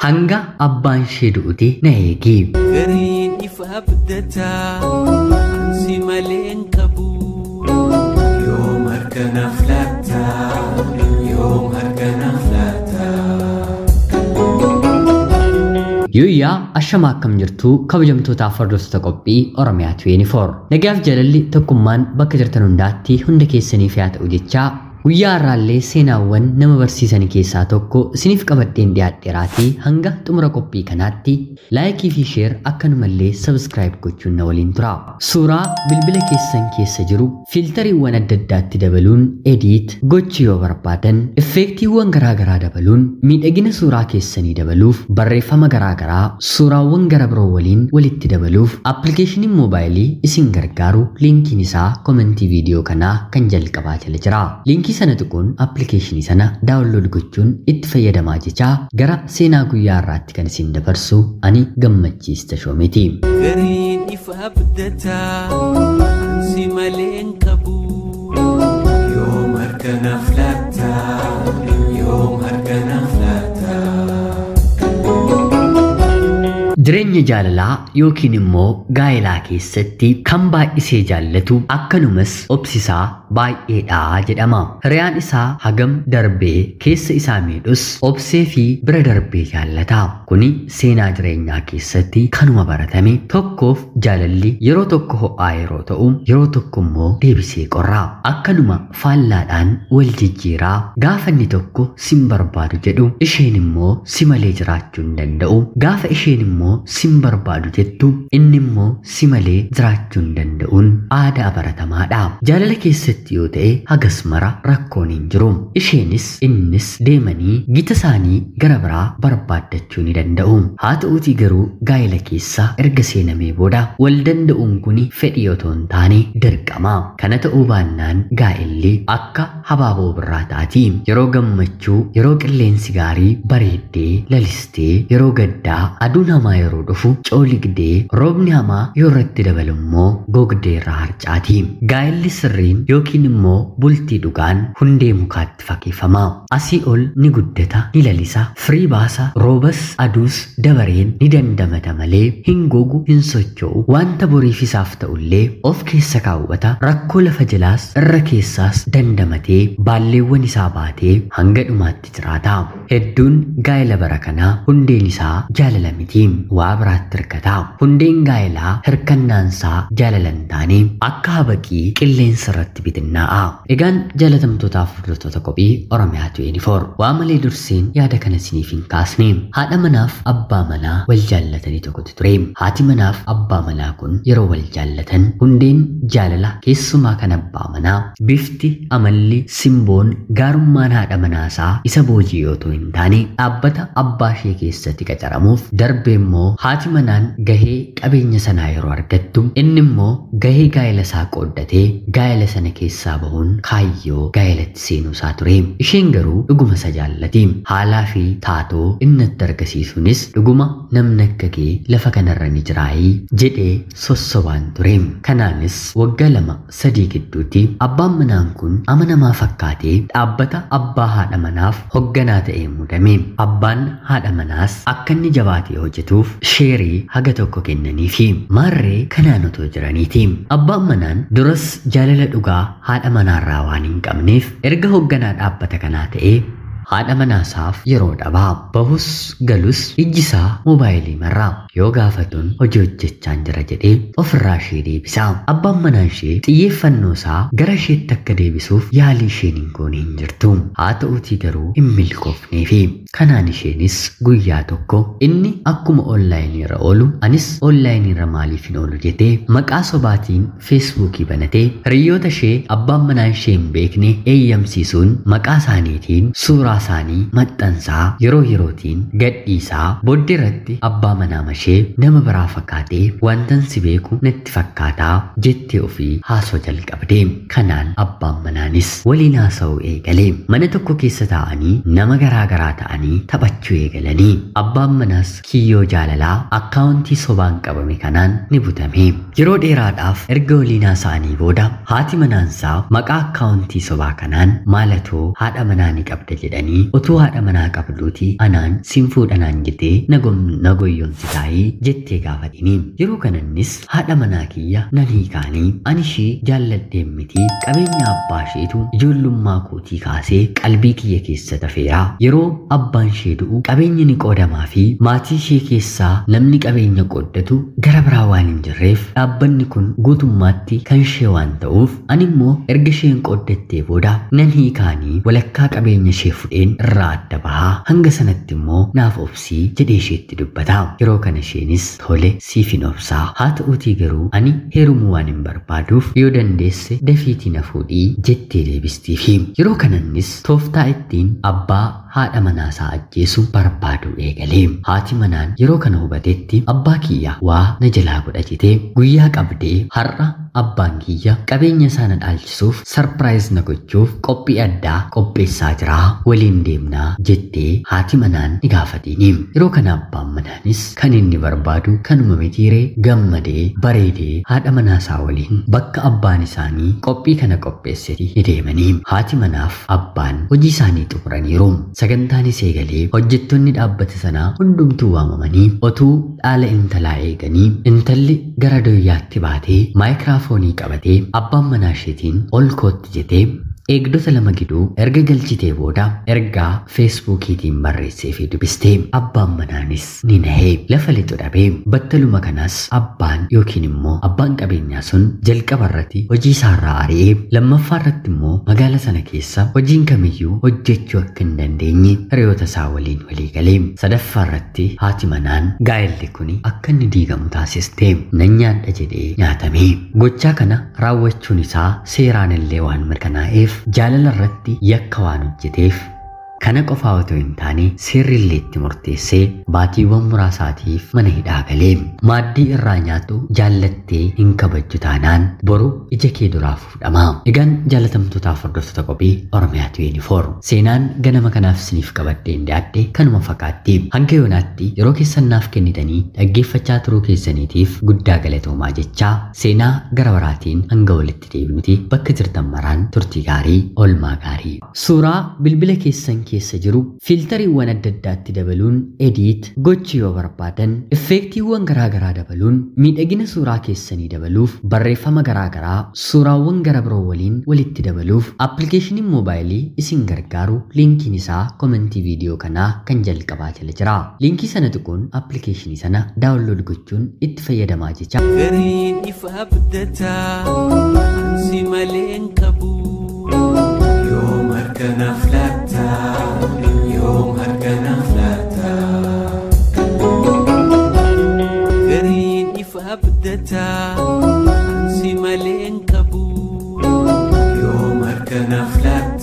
Hanga abbaan ishee du'uti na eegi. Gariin ifa abdataa ansi malee hin qabu. Yoom harkanaaf laata? Yoom harkanaaf laata? Yuuyyaa ashamaa akkam jirtuu kabajamtootaaf hordoftoota qophii Oromiyaa 24. Nagaaf jaalalli tokkummaan bakka jirtan hundaatti hunda keessaniif haa ta'u jechaa guyyaa har'aallee seenaawwan nama barsiisan keessaa tokko isiniif qabadheen dhiyaadheeraatii hanga xumura qophii kanaatti laayikii fi sheer akkanumallee sabskiraayib gochuun na waliin tura. Suuraa bilbila keessan keessa jiru fiiltariiwwan adda addaatti dabaluun ediit gochuu yoo barbaadan effeektiiwwan garaagaraa dabaluun miidhagina suuraa keessanii dabaluuf barreeffama garaagaraa suuraawwan gara biroo waliin walitti dabaluuf appilikeeshiniin moobaayilii isin gargaaru liinkiin isaa komentii viidiyoo kanaa kan jalqabaa jala jira. Liinkii sana tuquun appilikeeshinii sana daawunlood gochuun itti fayyadamaa jechaa gara seenaa guyyaa har'aatti kan isin dabarsu ani Gammachiis Tashoomeeti. Gariin ifa abdataa ansi malee hin qabu. Yoom harkanaaf laata? Yoom harkanaaf laata? Jireenya jaalalaa yookiin immoo gaa'elaa keessatti kan baay'isee jaallatu akkanumas obsisaa baay'eedha jedhama. Hiriyaan isaa hagam darbee keessa isaa miidhus obsee fi bira darbee jaallata. Kuni seenaa jireenyaa keessatti kanuma baratame. Tokkoof jaalalli yeroo tokko ho'aa yeroo ta'u yeroo tokko immoo deebisee qorra. Akkanuma faallaadhaan wal jijjiiraa gaafa inni tokko sin barbaadu jedhu isheen immoo si malee jiraachuu hin danda'u. Gaafa isheen immoo sin barbaadu jettu inni immoo si malee jiraachuu hin danda'uun aadaa baratamaadha. Jaalala keessatti yoo ta'e hagas mara rakkoon hin jiru. Isheenis innis deemanii gita isaanii gara biraa barbaaddachuu ni danda'u. Haa ta'uutii garuu gaa'ela keessa erga seenamee booda wal danda'uun kun fedhii otoo hin taane dirqama. Kana ta'uu baannaan gaa'elli akka habaaboo birraa taati. Yeroo gammachuu, yeroo qilleensi gaarii bareeddee lalistee, yeroo gaddaa aduun hamaa yeroo dhufu cooligdee, roobni hamaa yoo irratti dabalu immoo gogdee irraa harcaati. Gaa'elli sirriin yookiin immoo bultii dhugaan hundee mukaatti fakkeeffama. Asii ol ni guddata, ni lalisa, firii baasa, roobas aduus dabareen ni dandamata malee hin gogu, hin socho'u. Wanta boriif isaaf ta'ullee of keessa kaawwata. Rakkoo lafa jalaas irra keessaas dandamatee baalleewwan isaa baatee hanga dhumaatti jiraata. Hedduun gaa'ela bara kanaa hundeen isaa jaalala miti. Waa biraatti hirkata. Hundeen gaa'elaa hirkannaansaa jaalala hin taane akka habaqii qilleensa irratti bitinnaa'a. Egaan jaalatamtootaaf hordoftoota qophii Oromiyaa 24 waa malee durseen yaada kana isiniif hin kaasne. Haadha manaaf abbaa manaa wal jaallatanii tokkotu ture. Haati manaaf abbaa manaa kun yeroo wal jaallatan hundeen jaalala keessumaa kan abbaa manaa bifti, amalli, simboon, gaarummaan haadha manaasaa isa boojii otoo hin taane dhaabbata abbaa ishee keessatti qacaramuuf darbee immoo haati manaan gahee qabeenya sanaa yeroo argattu inni immoo gahee gaa'ela isaa qooddatee gaa'ela sana keessaa bahuun kaayyoo gaa'elatti seenuu isaa ture. Isheen garuu dhuguma isa jaallati. Haalaa fi taatoo inni itti argisiisuunis dhuguma namni akka kee lafa kanarra ni jiraayii jedhee sossobaan ture. Kanaanis waggaa 2-3 gidduutti abbaan manaan kun amanamaa fakkaatee dhaabbata abbaa haadha manaaf hogganaa ta'ee muudame. Abbaan haadha manaas akka inni jabaatee hojjetuuf sheerii haga tokko kennaniifi maarree kanaan otoo jiraniiti. Abbaan manaan duras jaalala dhugaa haadha manaarraa waan hin qabneef erga hogganaa dhaabbata kanaa ta'ee haadha manaasaaf yeroo dhabaa. Bahus galus ijji isaa moobaayilii marraa yoo gaafatuun hojii hojjechaan jira jedhee ofirraa ishee deebisa. Abbaan manaa ishee xiyyeeffannoo isaa gara isheetti akka deebisuuf yaalii isheen hin goone hin jirtu. Haa ta'uutii garuu hin milkoofneefi. Kanaan isheenis guyyaa tokko inni akkuma onlaayinii irra oolu anis onlaayinii irra maaliif hin oolu jettee maqaa sobaatiin feesbuukii banatee hiriyoota ishee abbaan manaa ishee hin beekne eeyyamsiisuun maqaa isaaniitiin suuraa isaanii maxxansaa yeroo yerootiin gadhiisaa booddee irratti abbaa manaa ishee nama biraa fakkaatee wantan si beeku natti fakkaataa jettee ofii haasoo jalqabde. Kanaan abbaan manaanis waliin haasa'uu eegale. Mana tokko keessa taa'anii nama garaa garaa ta'anii taphachuu eegalanii abbaan manaas kiyyoo jaalalaa akkaawuntii sobaan qabame kanaan ni butame. Yeroo dheeraadhaaf erga waliin haasa'anii booda haati manaansaa maqaa akkaawuntii sobaa kanaan maalatoo haadha manaa ni qabda jedhanii fuudhanii utuu haadha manaa qabduuti anaan sin fuudhanaan jettee na goyyomsitaayii jettee gaafatini. Yeroo kanannis haadha manaa kiyya nan hiikaanii ani ishee jaalladheen miti, qabeenya abbaa isheetu ijoollummaa kootii kaasee qalbii kiyya keessa tafeera. Yeroo abbaan ishee du'u qabeenyi ni qoodamaa fi maatii ishee keessaa namni qabeenya qooddatu gara biraa waan hin jirreef dhaabbanni kun guutummaatti kan ishee waan ta'uuf ani immoo erga isheen qooddattee booda nan hiikaanii walakkaa qabeenya ishee fudheen irraa adda bahaa, hanga sanatti immoo naaf obsii jedhee isheetti dubbata. Yeroo kana isheenis tole siif hin obsaa, haa ta'uutii garuu ani heerumuu waan hin barbaaduuf yoo dandeesse dafiitii na fuudhii jettee deebistiifi. Yeroo kanannis tooftaa ittiin abbaa haadha manaasaa ajjeesu barbaadu eegalee. Haati manaan yeroo kana hubatetti abbaa kiyya waa na jalaa godha jettee guyyaa qabdee har'a abbaan kiyya qabeenya isaa na dhaalchisuuf sarpiraayiz na gochuuf qophii addaa qopheessaa jira, waliin deemnaa jettee haati manaan ni gaafatini. Yeroo kana abbaan manaanis kan inni barbaadu kanuma mitiiree gammadee bareedee haadha manaasaa waliin bakka abbaan isaanii qophii kana qopheessetti ni deemanii. Haati manaaf abbaan hojii isaanii xumuraniiru. Sagantaanis eegalee hojjettoonni dhaabbata sanaa hundumtuu waamamanii otuu dhaala intalaa eeganii intalli gara dooyyaatti baatee maayikiraafoonii qabatee abbaan manaa isheetiin ol kootti jettee eegdota lama gidduu erga galchitee booda ergaa feesbuukiitiin barreessee fi dubbistee abbaan manaanis ni nahee lafa lixu dhabee. Battaluma kanas abbaan yookiin immoo abbaan qabeenyaa sun jalqaba irratti hojii isaarraa ari'ee, lammaffaa irratti immoo magaala sana keessa hojiin kamiyyuu hojjechuu akka hin dandeenye hiriyoota isaa waliin walii galee, sadaffaa irratti haati manaan gaa'elli kun akka inni diigamu taasiste. Nan nyaadha jedhee nyaatame. Gochaa kana raawwachuun isaa seeraan illee waan mirkanaa'eef jaalala irratti yakka waan hojjeteef kana qofaa otoo hin taane seerri illee itti murteessee baatiiwwan muraasaatiif mana hidhaa galee. Maaddii irraa nyaatu jaallattee hin kabajju taanaan boru ija kee duraa fuudhama. Egaan jaalatamtootaaf hordoftoota qophii Oromiyaa 24 seenaan ganama kanaaf isiniif qabadhee hin dhiyaadhe kanuma fakkaatti. Hanga yoonaatti yeroo keessan naaf kennitanii dhaggeeffachaa turuu keessaniitiif guddaa galatoomaa jechaa seenaa gara biraatiin hanga walitti deebinuti bakka jirtan maraan turtii gaarii, oolmaa gaarii. Suuraa bilbila keessan keessa jiru fiiltariiwwan adda addaatti dabaluun ediit gochuu yoo barbaadan, effeektiiwwan garaagaraa dabaluun miidhagina suuraa keessanii dabaluuf, barreeffama garaagaraa suuraawwan gara biroo waliin walitti dabaluuf appilikeeshiniin moobaayilii isin gargaaru liinkiin isaa komentii viidiyoo kanaa kan jalqabaa jala jira. Liinkii sana tuquun appilikeeshinii sana daawunlood gochuun itti fayyadamaa jecha. Gariin ifa abdataa ansi malee hin qabu. Yoom harka naaf laata? Yoom harka naaf laata? Gariin ifa abdataa ansi malee hin qabu. Yoom harka naaf laata?